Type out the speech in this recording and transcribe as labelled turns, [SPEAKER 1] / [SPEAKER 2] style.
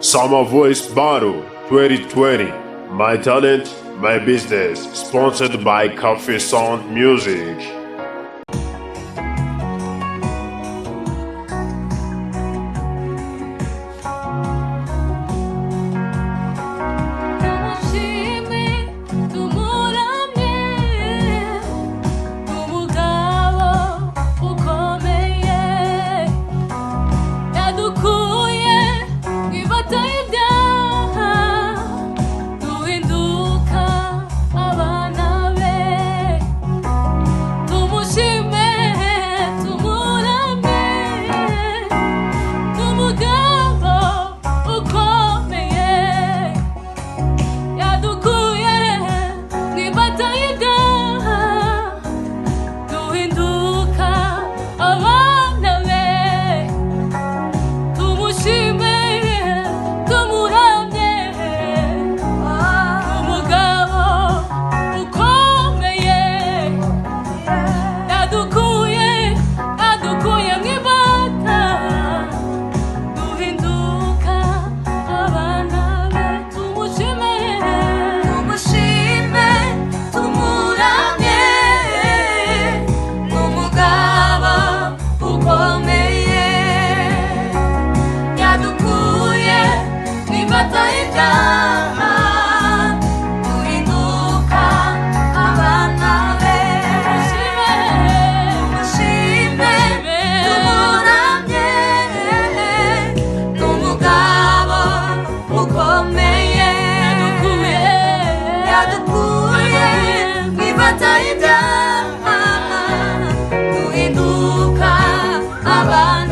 [SPEAKER 1] Summer Voice Battle 2020. My Talent, My Business. Sponsored by Coffee Sound Music.
[SPEAKER 2] Tumushime, tumuramye, umugabo ukomeye yadukuye mu ibata y'ibyaha, duhinduka abana be. Tumushime, tumuramye, umugabo ukomeye yadukuye mu ibata y'ibyaha, duhinduka abana be. Tumushime, tumuramye, umugabo ukomeye yadukuye mu ibata, duhinduka abana be. Tumushime.
[SPEAKER 3] Tumushime, tumuramye, n'umugabo ukomeye yadukuye mu ibata y'ibyaha, duhinduka abana be. Tumushime, tumuramye, n'umugabo ukomeye yadukuye mu ibata y'ibyaha, duhinduka abana.